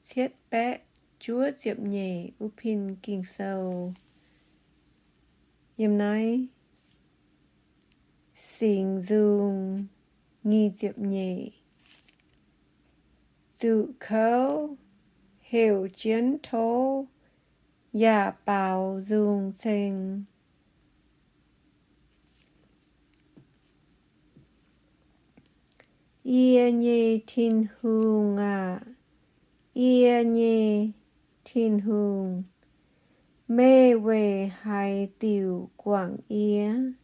cietv baeqv juov ziepc nyeic wuov pin Ging-Sou. Yiem naaiv Singx Nzung nyic ziepc nyeic. Zuqc kouv heuc jienv tov yaac baaux nzung ceng. Yie nyei Tin-Hungh aah! Yie nyei Tin-Hungh, meih weic haaix diuc guangc yie?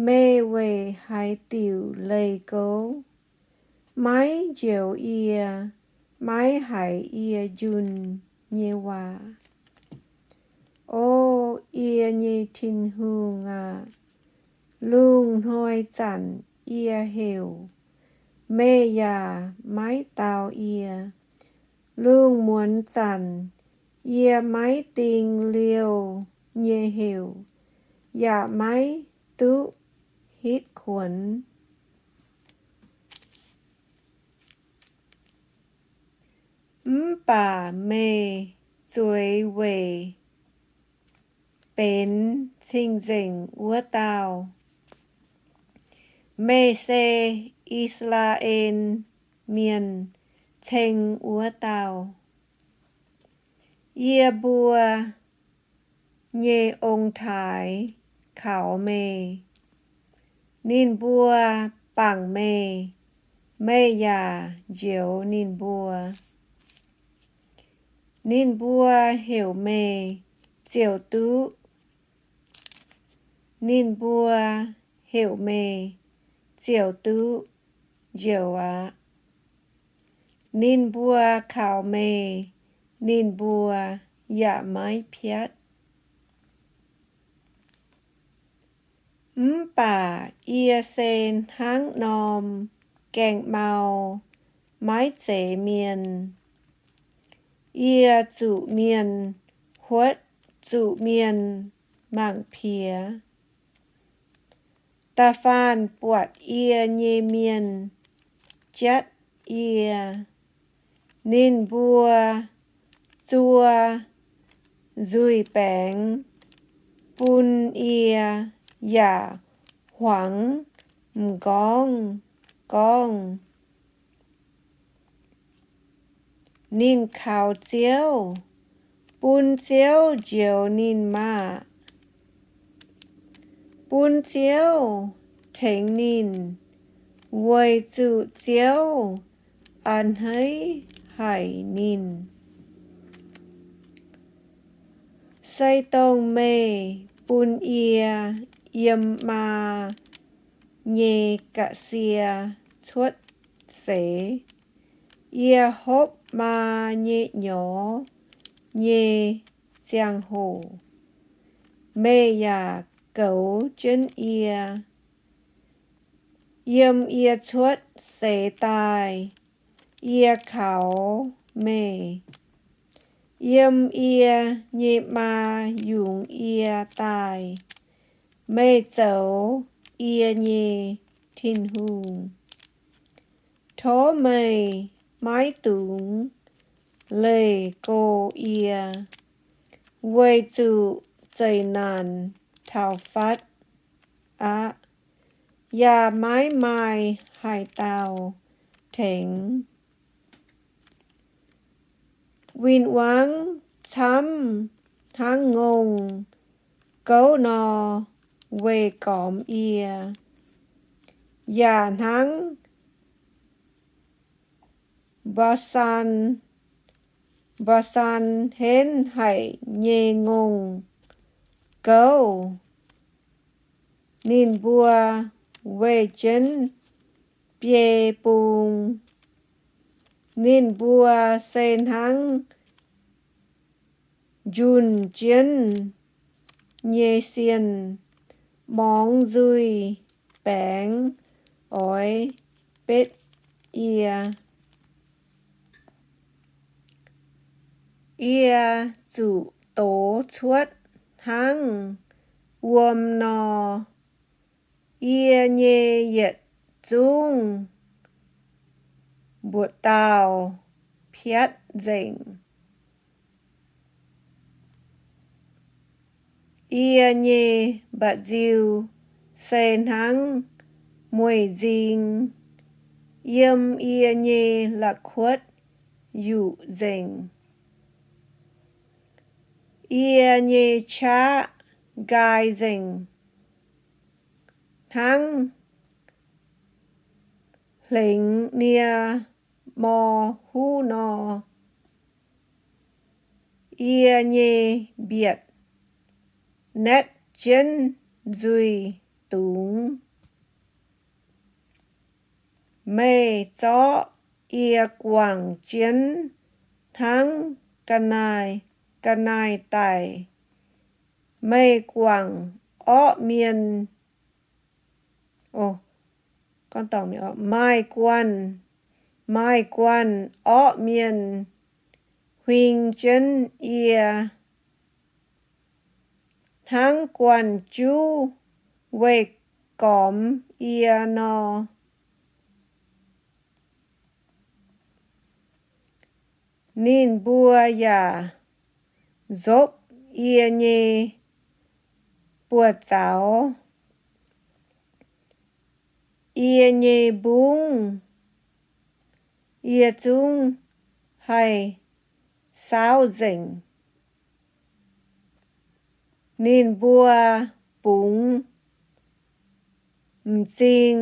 Meih weic haaix diuc leih gouv, maiv njoux yie, maiv haiz yie njunh nyei waac? O yie nyei Tin-Hungh aah! Lungh hnoi zanc yie heuc, meih yaac maiv dau yie. Lungh muonz zanc yie maiv ding liouh nyei heuc, yaac maiv duqv hitv kuonx. Mv baac meih zueiz weic benx cing-nzengc wuov dauh. Meih se I^saa^laa^en Mienh ceng wuov dauh. Yie mbuo nyei ong-taaix kaux meih. Ninh mbuo bangc meih, meih yaac njoux ninh mbuo. Ninh mbuo heuc meih ziouc duqv. Ninh mbuo heuc meih ziouc duqv njoux aqv. Ninh mbuo kaux meih, ninh mbuo yaac maiv piatv. Mv baac yie se hnangv norm gaengh mau maiv zeiz mienh. Yie zuqc mienh huotv, zuqc mienh mangc piex. Da'faanh buatc yie nyei mienh jatv yie. Ninh mbuo zuov nzuih baengx bun yie yaac huangx m'nqorngv gorngv, Ninh kaux Ziouv, bun Ziouv njoux ninh maah! Bun Ziouv tengx ninh, weic zuqc Ziouv a'hneiv haic ninh. Se dongh meih bun yie yiem maa nyei ga'sie cuotv seix, yie hopv maa nyei nyorx nyei ziangh hoc, meih yaac goux jienv yie. Yiem yie cuotv seix daaih, yie kaux meih. Yiem yie nyei maa yungz yie daaih, meih zoux yie nyei Tin-Hungh. Tov meih maiv dungx leih go yie, weic zuqc zeqc naanc taux fatv aqv, yaac maiv maaih haaix dauh tengx. Win-wangv camv hnangv ngongh gouv nor weih gormx yie, yaac hnangv Mbaa^san, Mbaa^san henv haic nyei ngongh gouv. Ninh mbuo weih jienv biei bung. Ninh mbuo se hnangv njunh jienv nyei sienh, morngx nzuih baengx oix betv yie. Yie zuqc dox cuotv hnangv wuom nor, yie nyei yietc zungv mbuoqc dauh jatv nzengc. Yie nyei mba'nziu se hnangv mueiz-nzing, yiem yie nyei la'kuotv yuqc nzengc. Yie nyei qaqv nqaai nzengc hnangv hlengx nie mor huv nor. Yie nyei mbietc naetv jienv nzuih dungz. Meih zorqv yie guangc jienv hnangv ga'naaiv, ga'naaiv daic. Meih guangc orqv mienh, maaih guanh, maaih guanh orqv mienh huing jienv yie, hnangv guanh juv weih gormx yie nor. Ninh mbuo yaac nzopv yie nyei buoz-zaux, yie nyei mbungv yie zungv haih saauv nzengc. Ninh mbuo bungx m'zing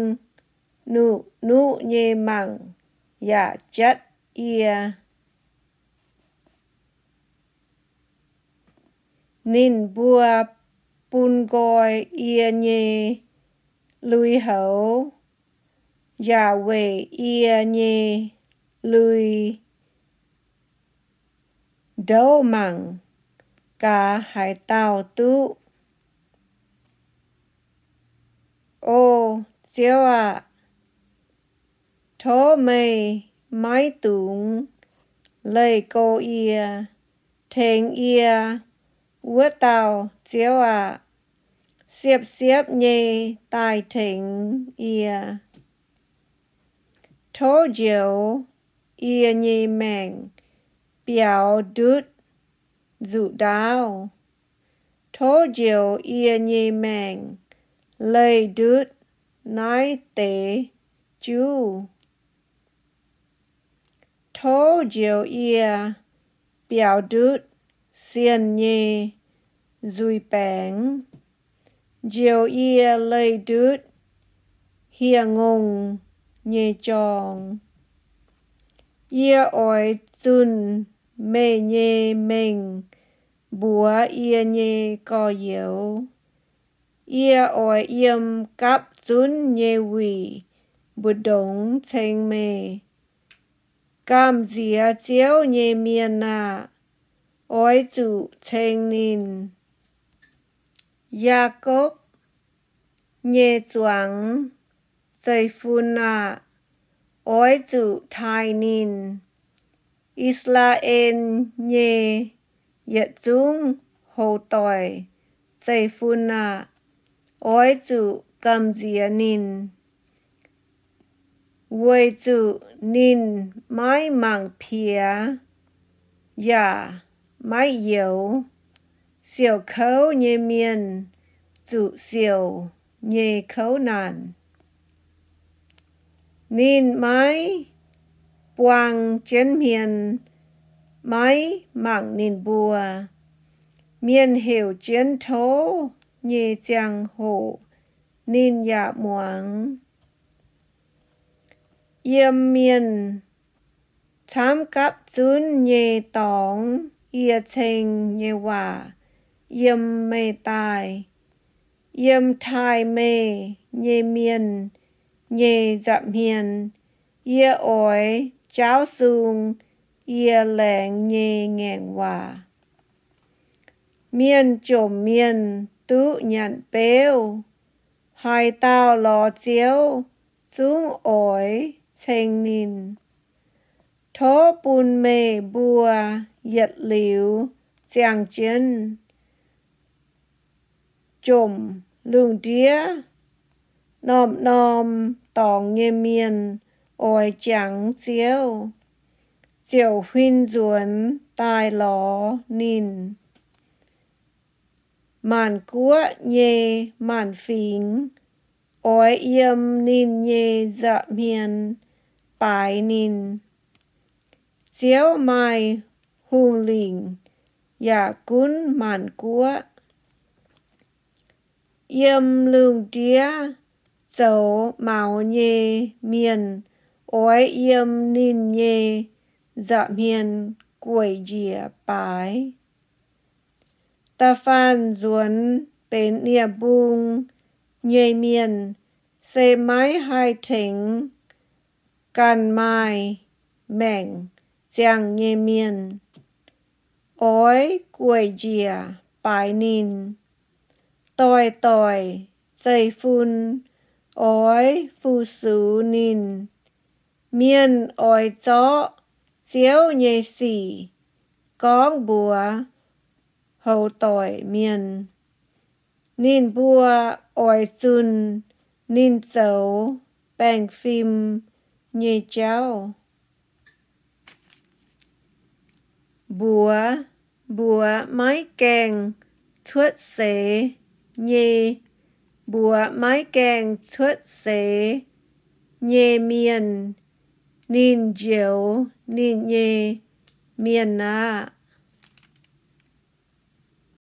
nuqv-nuqv nyei mangc yaac jatv yie. Ninh mbuo bun nqoi yie nyei lui-houx, yaac weic yie nyei lui-ndouv mangc gaax haaix dauh duqv. O Ziouv aah! Tov meih maiv dungx leih go yie. Tengx yie, wuov dauh Ziouv aah! Siepv-siepv nyei daaih tengx yie. Tov njoux yie nyei maengc biaux ndutv nzuqc ndaauv. Tov njoux yie nyei maengc leih ndutv naaiv deix juv. Tov njoux yie biaux ndutv sienh nyei nzuih baengx, njoux yie leih ndutv hieh ngongh nyei jorng. Yie oix zunh meih nyei mengh mbuox yie nyei gorx-youz. Yie oix yiem gapv zunv nyei wuic mbu'ndongx ceng meih. Gamh nziex Ziouv nyei mienh aah! Oix zuqc ceng ninh. Yaakopv nyei zuangx zeiv-fun aah! Oix zuqc taaih ninh. I^saa^laa^en nyei yietc zungv hoz doic zeiv-fun aah! Oix zuqc gamh nziex ninh, weic zuqc ninh maiv mangc piex yaac maiv youx siouc kouv nyei mienh zuqc siouc nyei kouv naanc. Ninh maiv buang jienv hmien maiv mangc ninh mbuo. Mienh heuc jienv tov nyei ziangh hoc ninh yaac muangx. Yiem mienh camv gapv zunv nyei dorngx yie ceng nyei waac yiem meih daaih. Yiem taaih meih nyei mienh nyei nza'hmien yie oix jaauv sung yie laengz nyei ngaengc waac. Mienh jomc mienh duqv nyanc beuv. Haaix dauh lorz Ziouv zungv oix ceng ninh. Tov bun meih mbuo yietc liuz ziangh jienv jomc lungh ndiev. Norm-norm dorngx nyei mienh oix jangx Ziouv. ziouc huin nzuonx daaih lorz ninh. Maanc guoqv nyei maanc fingx oix yiem ninh nyei nza'hmien baaix ninh. Ziouv maaih hungh lingc yaac gunv maanc guoqv. Yiem lungh ndiev zoux maux nyei mienh oix yiem ninh nyei nza'hmien gueic njiec baaix. Da'faanh nzuonx benx nie-mbung nyei mienh se maiv haih tengx ganh maaih maengc ziangh nyei mienh. Oix gueic njiec baaix ninh. Doic-doic zeiv-fun oix fu-sux ninh. Mienh oix zorqv Ziouv nyei sic gorngv mbuox houx doic mienh. Ninh mbuo oix zunh ninh zoux baengh fim nyei jauv. Mbuox mbuox maiv gaengh cuotv seix nyei, mbuox maiv gaengh cuotv seix nyei mienh, ninh njoux ninh nyei mienh aqv.